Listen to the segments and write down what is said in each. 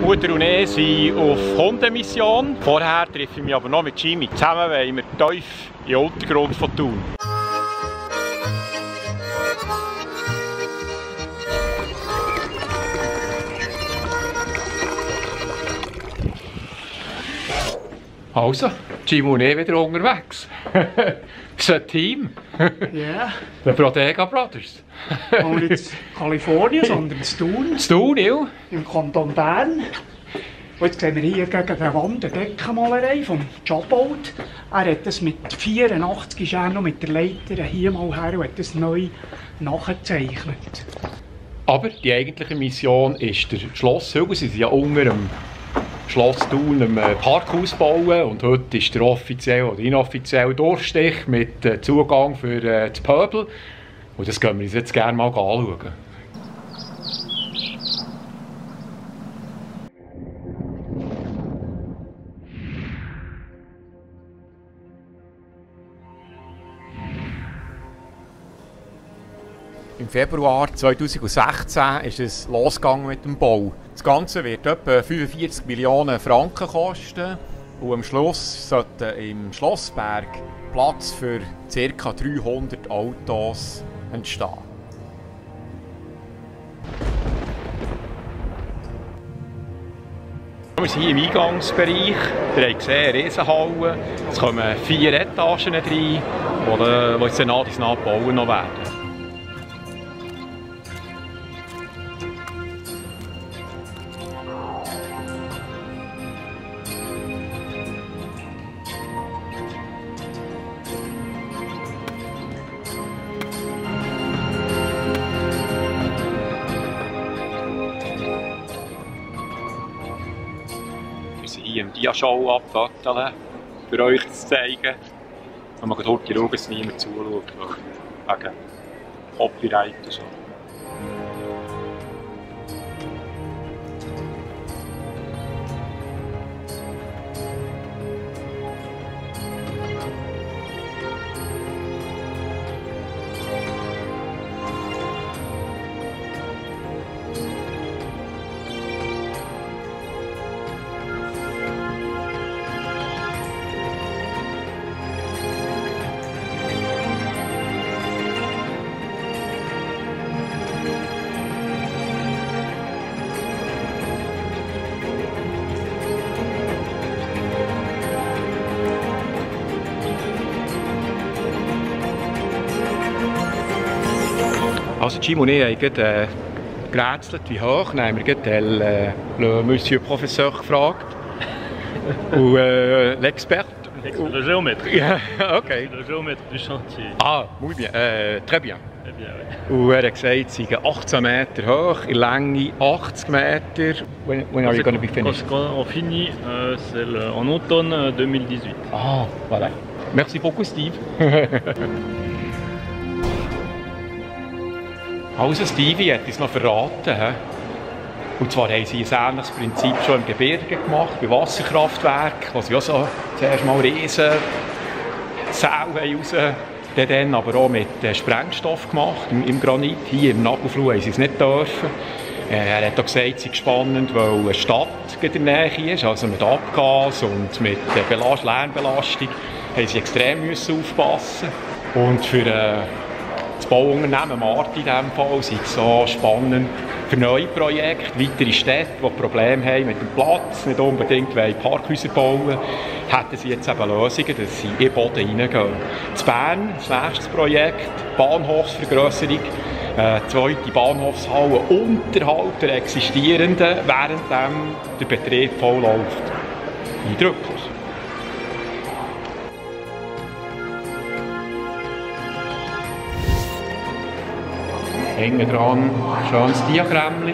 Mutter und ich sind auf Hundemission. Vorher treffe ich mich aber noch mit Jimmy. Zusammen wollen wir tief in den Untergrund von Thun. Also, Jimmy und ich wieder unterwegs. Das ist ein Team. Ja. Die Brodega Brothers. Und nicht in Kalifornien, sondern in Thun. In Thun, ja. Im Kanton Bern. Und jetzt sehen wir hier gegen der Wand eine Deckenmalerei vom Jobbold. Er hat das mit 84 ist er noch mit der Leiter hier mal her und hat das neu nachgezeichnet. Aber die eigentliche Mission ist der Schlosshügel. Sie sind ja unter dem Schloss Thun ein Parkhaus bauen und heute ist der offizielle oder inoffizielle Durchstich mit Zugang für das Pöbel. Und das können wir uns jetzt gerne mal anschauen. Im Februar 2016 ist es losgegangen mit dem Bau. Das Ganze wird etwa 45 Millionen Franken kosten und am Schluss sollte im Schlossberg Platz für ca. 300 Autos entstehen. Wir sind hier im Eingangsbereich. Ihr habt gesehen, eine Riesenhalle. Es kommen 4 Etagen rein, die jetzt nach und nach gebaut noch werden. Hier im Dia-Show abgötteln, für euch zu zeigen. Und man kann dort schauen, dass niemand zuschaut, wegen Copyright und so. Also Jim und ich haben gerade gerätselt, wie hoch. Dann haben wir gerade le Monsieur Professeur gefragt. Und l'expert. Le géomètre. Yeah, okay. Le géomètre du chantier. Ah, muy bien. Très bien. Très bien, oui. Und er hat gesagt, es seien 18 Meter hoch, in Länge 80 Meter. When are you going to be finished? Quand on finit, c'est en automne 2018. Ah, voilà. Merci beaucoup, Steve. Also Stevie hat uns noch verraten. He? Und zwar haben sie ein ähnliches Prinzip schon im Gebirge gemacht, bei Wasserkraftwerken, wo sie auch so zuerst mal riesen Säle raus, dann aber auch mit Sprengstoff gemacht, im Granit. Hier im Nagelfluh haben sie es nicht dürfen. Er hat auch gesagt, es sei spannend, weil eine Stadt in der Nähe ist, also mit Abgas und mit Lärmbelastung haben sie extrem aufpassen. Und für das Bauunternehmen Marti in diesem Fall ist es so spannend für neue Projekte, weitere Städte, die Probleme haben mit dem Platz, nicht unbedingt Parkhäuser bauen, hätten sie jetzt eben Lösungen, dass sie in den Boden reingehen. In Bern, das nächste Projekt, Bahnhofsvergrösserung, zweite Bahnhofshalle unterhalb der existierenden, während der Betrieb voll läuft. Eindrücklich. Hinten dran ein schönes Diagramm.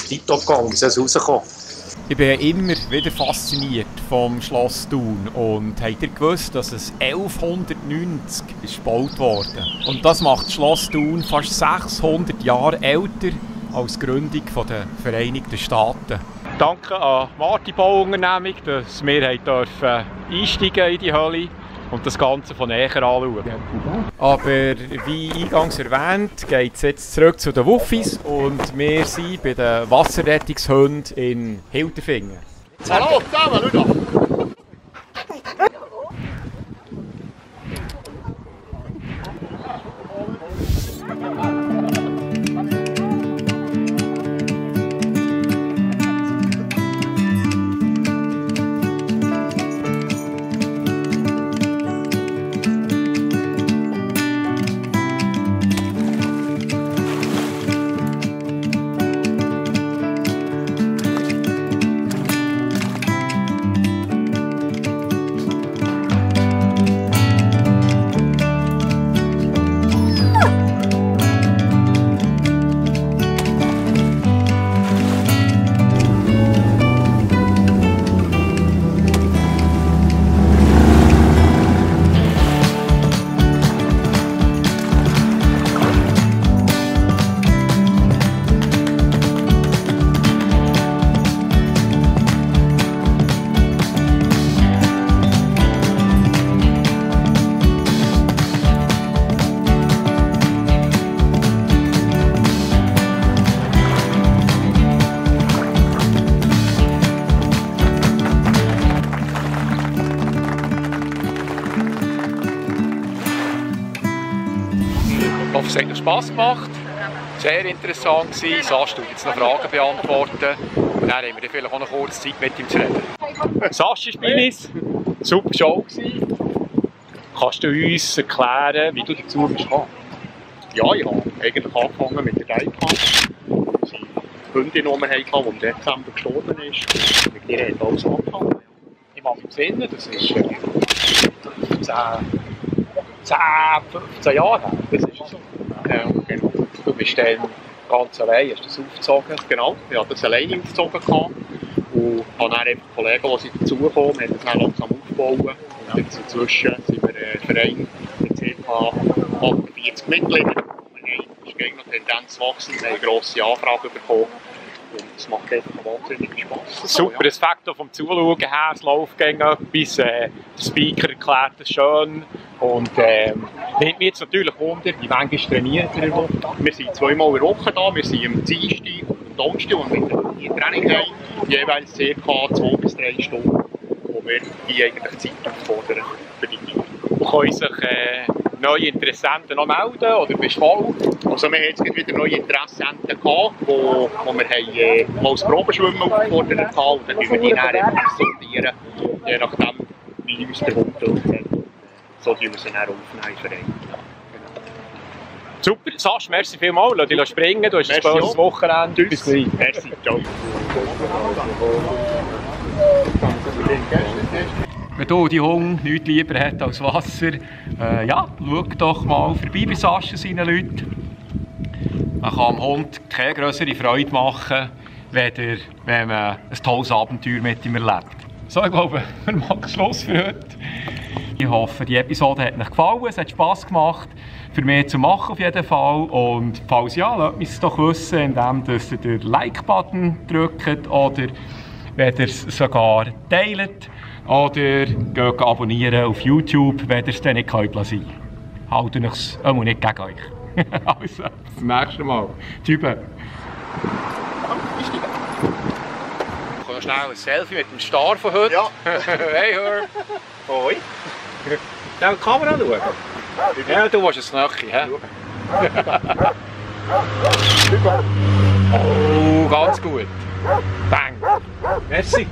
Tipptopp gegangen, wie soll es rauskommen? Ich bin immer wieder fasziniert vom Schloss Thun. Und habt ihr gewusst, dass es 1190 ist gebaut wurde? Und das macht das Schloss Thun fast 600 Jahre älter als Gründung der Vereinigten Staaten. Danke an Marti Bauunternehmung, dass wir einsteigen in die Hölle und das Ganze von näher anschauen. Aber wie eingangs erwähnt, geht es jetzt zurück zu den Wuffis und wir sind bei den Wasserrettungshunden in Hilterfingen. Hallo, zusammen, schau doch! Ich hoffe, es hat noch Spass gemacht. Sehr interessant gewesen. Sascha tut jetzt noch Fragen beantworten. Und dann haben wir vielleicht auch noch kurz Zeit mit ihm zu reden. Sascha Spinis, super Show gewesen. Kannst du uns erklären, wie du dazu bist gekommen? Ja, ich habe eigentlich angefangen mit der Deichmann. Unsere Hündin, die wir hatten, die im Dezember gestorben ist. Mit ihr hat alles angefangen. Ich mache mich besinnen, das ist 15 Jahre her. Das ist so. Ja, genau. Du bist dann ganz allein, hast das aufgezogen? Genau, ich hatte das alleine aufgezogen. Und habe dann einfach Kollegen, die sind dazugekommen, wir haben das dann langsam aufgebaut. Und jetzt inzwischen sind wir ein Verein mit ca. 48 Mitgliedern. Es ist noch Tendenz zu wachsen, wir haben eine grosse Anfrage bekommen. Und es macht einfach wahnsinnig Spass. Super, das Fakt vom Zuschauen her, es läuft gegen etwas, der Speaker erklärt es schön. Und nimmt mich jetzt natürlich Wunder, wie manchmal trainiert ihr in der Woche? Wir sind zweimal in der Woche da, wir sind am Dienstag und am Donnerstag und mit dem Training haben, jeweils ca. 2 bis 3 Stunden, wo wir die eigentlich Zeit auffordern für die Tiere. Können sich neue Interessenten noch melden oder bist du voll? Also wir haben jetzt wieder neue Interessenten gehabt, wo wir haben, mal das Probeschwimmen aufgefordert haben und dann tun wir die dann einfach sortieren, je nachdem wie uns der Hund tut. So tun wir sie dann aufnehmen im Verein. Super, Sascha, merci vielmals, lass dich springen, du hast ein böses Wochenende. Bis gleich. Merci, ciao. Wenn du die Hunde nichts lieber hat als Wasser, ja, schau doch mal vorbei bei Sascha seinen Leuten. Man kann dem Hund keine größere Freude machen, wenn man ein tolles Abenteuer mit ihm erlebt. So, ich glaube, wir machen Schluss für heute. Ich hoffe, die Episode hat euch gefallen, es hat Spass gemacht, für mich zu machen auf jeden Fall. Und falls ja, lasst mich es doch wissen, indem ihr den Like-Button drückt oder wenn ihr es sogar teilt oder geht abonnieren auf YouTube, wenn ihr es dann nicht könnt lassen. Haltet euch es nicht gegen euch. Also, bis zum nächsten Mal. Tschüss. Schnell ein Selfie mit dem Star von heute. Ja. Hey, hör. Hoi. Schnell die Kamera schauen. Ja, du willst ein Knöchchen, hä? Oh, ganz gut. Bang. Merci.